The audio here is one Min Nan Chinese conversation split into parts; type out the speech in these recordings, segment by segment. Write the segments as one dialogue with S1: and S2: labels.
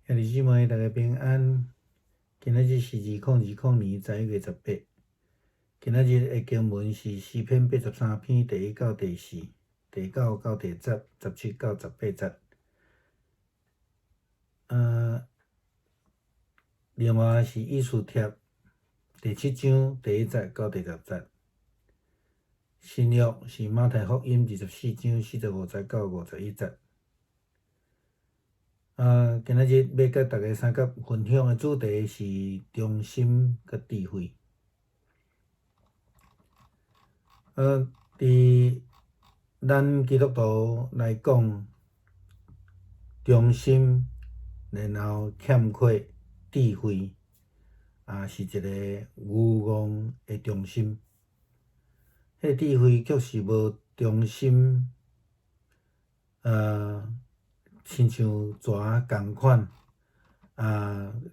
S1: 兄弟姊妹，大家平安。今仔日是2020年11月18。今仔日的經文是詩篇83篇第一到第四、第九到第十、17到18節。另外是以斯帖第七章第一節到第十節。新約是馬太福音24章45節到51節。今仔日欲佮大家相佮分享的主題是忠心佮智慧。佇咱基督徒來講，忠心，然後欠缺智慧，是一个愚戇的忠心。彼个智慧卻是無忠心，親像蛇仝款，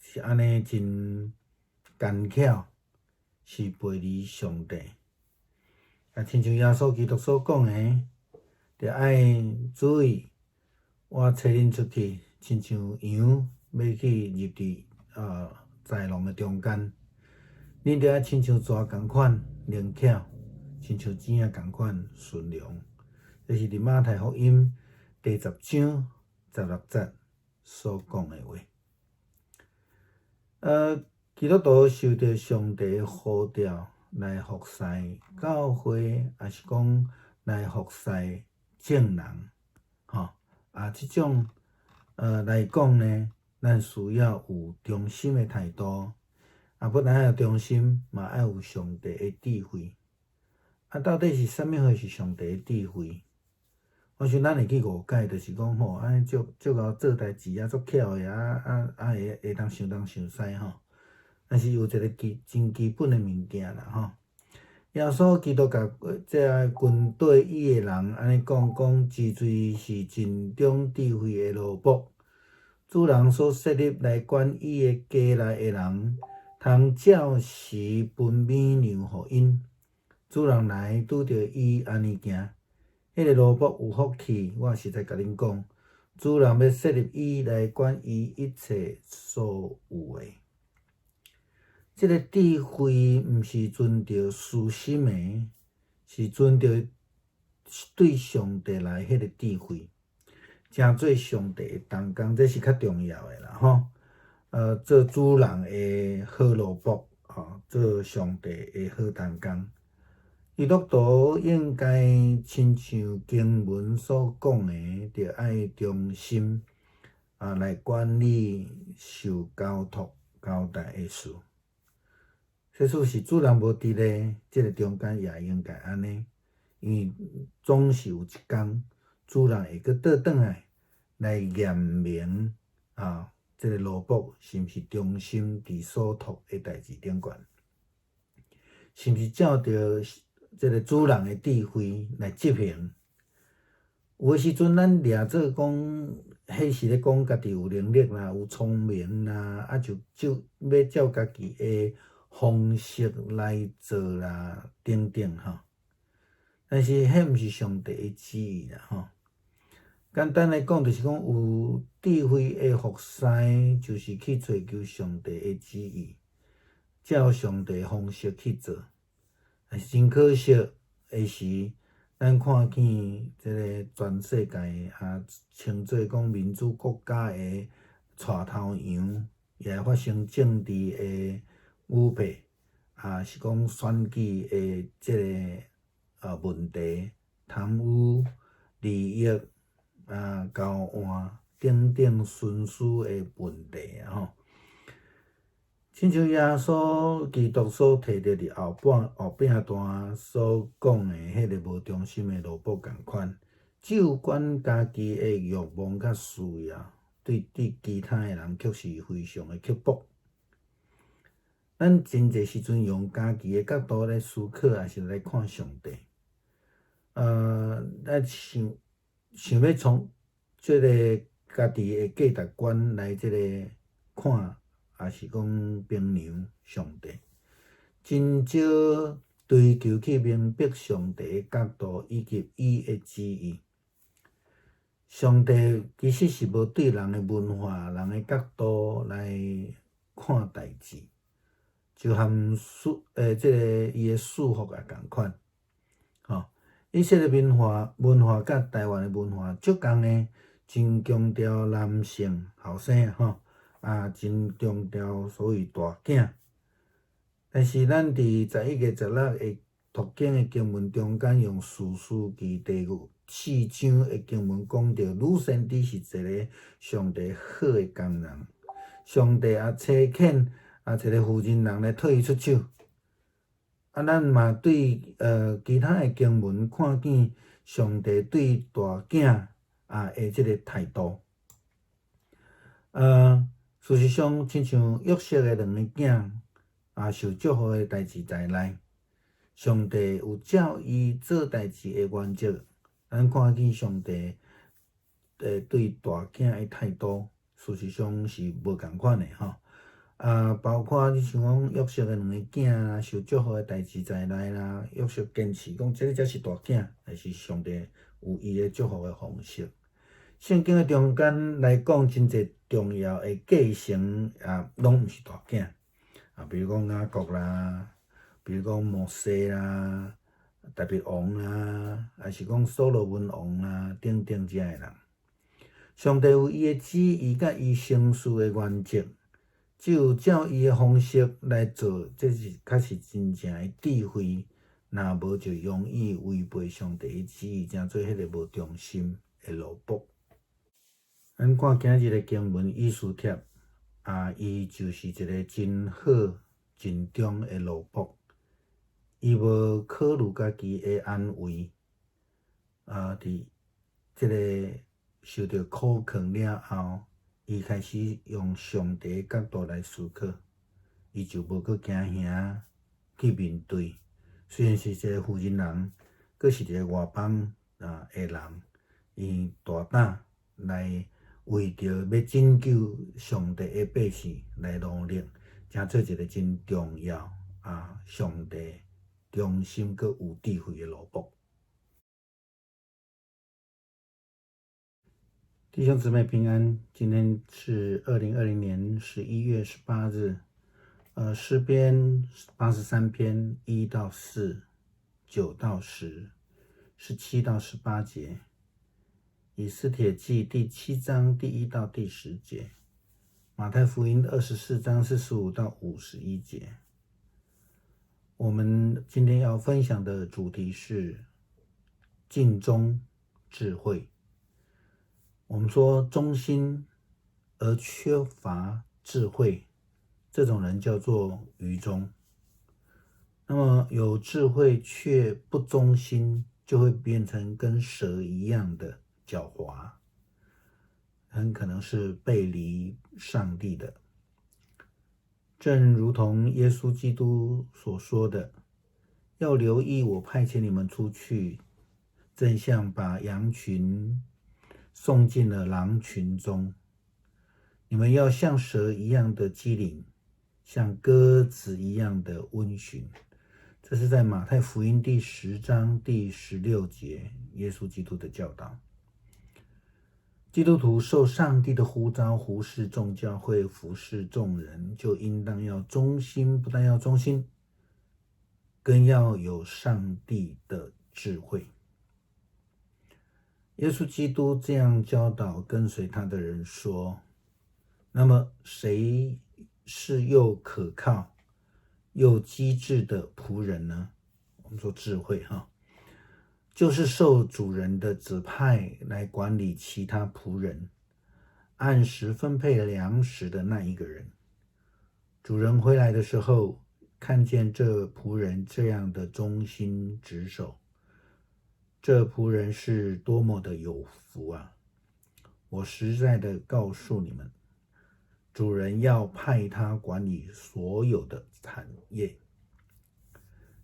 S1: 是按呢真奸巧，是背離上帝。親像耶穌基督所講的，著愛注意，我差恁出去，親像羊欲去入佇豺狼的中間，恁著愛親像蛇仝款靈巧，親像鼠仔仝款馴良。這是佇馬太福音第十章十六節所講的話。基督徒受著上帝的呼召來服侍教會，抑是講來服侍眾人，吼這種來講呢，咱需要有忠心的態度，不但愛有忠心，嘛愛有上帝的智慧。到底是啥物貨是上帝的智慧？我想咱會去誤解，就是講吼，按呢足足𠢕做代誌啊，足巧的會當想東想西吼。但是有一个真基本的物件啦吼。耶穌基督共這个軍隊伊的人按呢講，講治罪是盡忠智慧的奴僕，主人所設立來管伊的家內的人，通照時分米糧予𪜶。主人來拄著伊按呢行，彼个奴僕有福氣。我實在共恁講，主人欲設立伊來管伊一切所有的。這个智慧毋是存著私心的，是存著對上帝來彼个智慧，成做上帝的同工，這是較重要的啦吼。做主人的好奴僕，吼，做上帝的好同工。基督徒應該親像經文所講的，著愛忠心來管理受交託交代的事。即使是主人無佇咧，這个中間也應該按呢，因為總是有一工，主人會閣倒轉來來驗明這个奴僕是毋是忠心佇所託的代誌頂懸，是毋是照著這个主人的智慧來執行。有的時陣，咱掠做講，彼是咧講家己有能力啦，有聰明啦，就欲照家己的方式來做啦，等等吼。但是，彼毋是上帝的旨意啦，吼。簡單來講，就是講有智慧的服侍，就是去追求上帝的旨意，照上帝的方式去做。但是真可惜的是，咱看見這个全世界稱做講民主國家的帶頭羊，也會發生政治的舞弊，是講選舉的這个問題、貪污、利益交換等等徇私的問題吼。親像耶穌基督所提著佇後半段所講的彼个無忠心的奴僕仝款，只有管家己的欲望佮需要，對其他的人卻是非常的刻薄。咱真濟時陣用家己的角度來思考，抑是來看上帝。咱想想欲從這个家己的價值觀來這个看，抑是講評量上帝，真少追求去明白上帝的角度以及伊的旨意。上帝其實是無對人的文化、人的角度來看代誌，就和祝這个伊的祝福也仝款。吼，以色列文化佮台灣的文化足仝的，真強調男性後生吼，啊，真強調所謂大囝。但是咱佇11月16的讀經的經文中間，用士師記第四章的經文講著，女先知是一个上帝好的工人，上帝也差遣啊一个婦人人來替伊出手。啊，咱嘛對其他的經文看見上帝對大囝啊的這个態度。事實上，親像約瑟的兩个囝啊，受祝福的代誌在內，上帝有照伊做代誌的原則，咱看見上帝對大囝的態度，事實上是無仝款的吼。啊，包括你像講約瑟的兩个囝啊，受祝福的代誌在內啦，約瑟堅持講這个才是大囝，但是上帝有伊的祝福的方式。聖經的中間來講，真濟重要的繼承啊，攏毋是大囝。啊，比如講雅各啦，比如講摩西啦，大衛王啦，抑是講所羅門王啦，等等遮的人。上帝有伊的旨意佮伊行事的原則，只有照伊的方式來做，這是較是真正的智慧。若無就容易違背上帝的旨意，成做彼个無忠心的奴僕。咱看今日的經文，以斯帖啊，伊就是一个真好、盡忠的奴僕。伊無考慮家己的安危，啊，佇這个受著苦困了後，伊開始用上帝的角度來思考，伊就無閣驚嚇去面對。雖然是一个婦人人，閣是一个外邦啊的人，伊大膽來為著欲拯救上帝的百姓來努力，成做一个真重要啊上帝忠心閣有智慧的奴僕。弟兄姊妹平安，今天是2020年11月18日。詩篇83篇1到4、9到10、17到18節，以斯帖記第七章第1到第10節，馬太福音24章45到51節。我們今天要分享的主題是盡忠智慧。我們說忠心而缺乏智慧，這種人叫做愚忠。那麼有智慧卻不忠心，就會變成跟蛇一樣的狡猾，很可能是背離上帝的。正如同耶穌基督所說的：“要留意，我派遣你們出去，正像把羊群送進了狼群中。你們要像蛇一樣的機靈，像鴿子一樣的溫馴。”這是在馬太福音第10章第16節，耶穌基督的教導。基督徒受上帝的呼召，服侍眾教會，服侍眾人，就應當要忠心，不但要忠心，更要有上帝的智慧。耶穌基督這樣教導跟隨他的人說：“那麼誰是又可靠又機智的僕人呢？”我們說智慧哈，就是受主人的指派來管理其他僕人，按時分配糧食的那一個人。主人回來的時候，看見這僕人這樣的忠心職守，這僕人是多麼的有福啊！我實在的告訴你們，主人要派他管理所有的產業。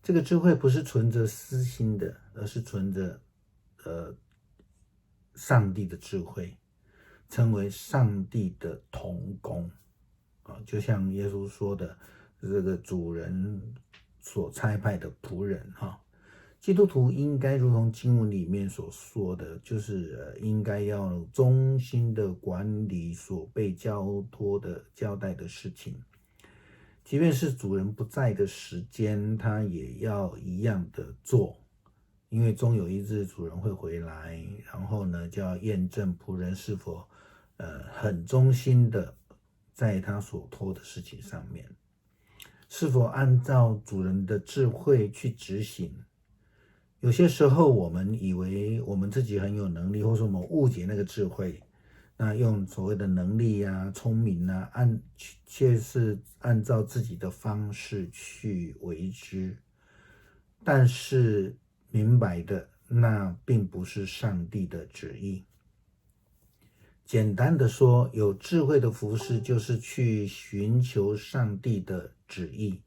S1: 這個智慧不是存着私心的，而是存着上帝的智慧，成為上帝的同工啊，就像耶穌說的，這個主人所差派的僕人哈，基督徒應該如同經文裡面所說的，就是應該要忠心的管理所被交託的交代的事情，即便是主人不在的時間，他也要一樣的做，因為終有一日主人會回來，然後呢，就要驗證僕人是否很忠心的在他所託的事情上面，是否按照主人的智慧去執行。有些時候，我們以為我們自己很有能力，或者說我們誤解那個智慧，那用所謂的能力啊、聰明啊，卻是按照自己的方式去為之。但是明白的，那並不是上帝的旨意。簡單的說，有智慧的服侍就是去尋求上帝的旨意，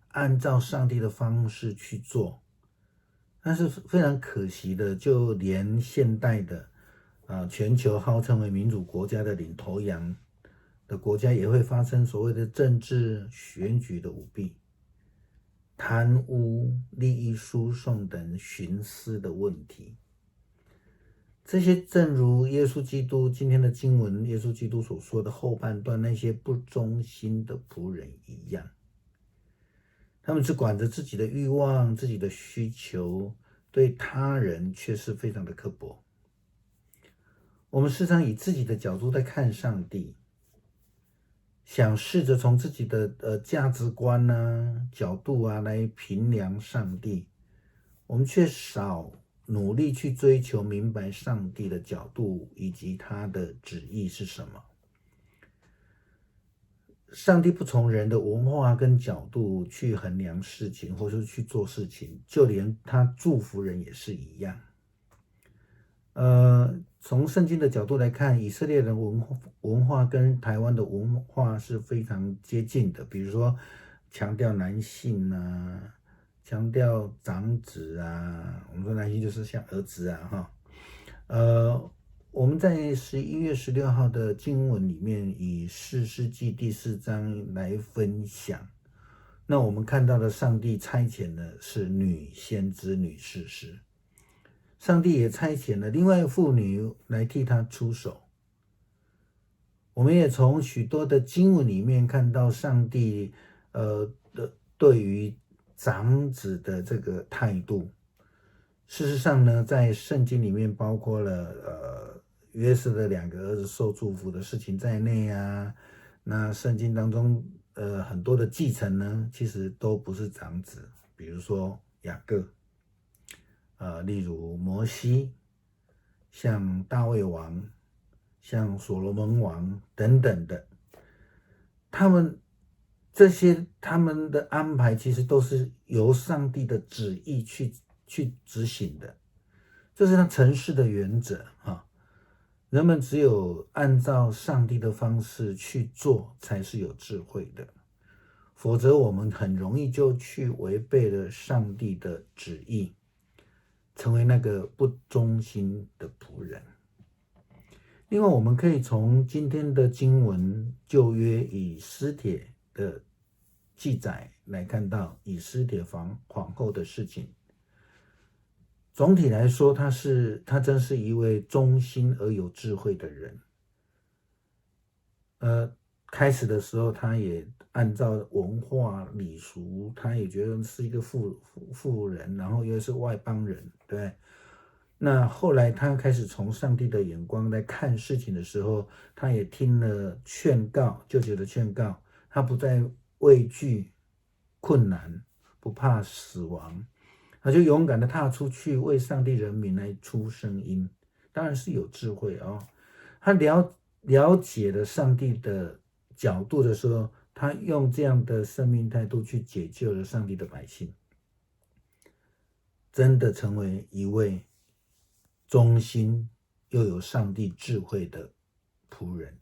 S1: 按照上帝的方式去做。但是非常可惜的，就連現代的全球號稱為民主國家的領頭羊的國家，也會發生所謂的政治選舉的舞弊、貪污、利益輸送等徇私的問題。這些正如耶穌基督今天的經文，耶穌基督所說的後半段那些不忠心的僕人一樣。他們只管着自己的慾望、自己的需求，對他人卻是非常的刻薄。我們時常以自己的角度在看上帝，想試着從自己的價值觀啊、角度啊來評量上帝，我們卻少努力去追求明白上帝的角度以及他的旨意是什麼。上帝不從人的文化跟角度去衡量事情，或者是去做事情，就連他祝福人也是一樣。從聖經的角度來看，以色列人文化跟台灣的文化是非常接近的。比如說，強調男性啊，強調長子啊，我們說男性就是像兒子啊，哈，我們在11月16號的經文裡面，以士師記第四章來分享。那我們看到的上帝差遣的是女先知、女士師，上帝也差遣了另外婦女來替他出手。我們也從許多的經文裡面看到上帝的對於長子的這個態度。事實上呢，在聖經裡面包括了約瑟的兩個兒子受祝福的事情在內啊，那聖經當中，很多的繼承呢，其實都不是長子，比如說雅各，例如摩西，像大衛王，像所羅門王等等的，他們這些他們的安排其實都是由上帝的旨意去執行的，這是他成事的原則啊。人們只有按照上帝的方式去做，才是有智慧的，否則我們很容易就去違背了上帝的旨意，成為那個不忠心的僕人。另外，我們可以從今天的經文舊約以斯帖的記載來看到以斯帖皇后的事情。總體來說，他真是一位忠心而有智慧的人。開始的時候，他也按照文化禮俗，他也覺得是一個婦人，然後又是外邦人，對。那後來他開始從上帝的眼光來看事情的時候，他也聽了勸告，舅舅的勸告，他不再畏懼困難，不怕死亡。他就勇敢的踏出去，為上帝人民來出聲音，當然是有智慧哦。他了解了上帝的角度的時候，他用這樣的生命態度去解救了上帝的百姓，真的成為一位忠心又有上帝智慧的僕人。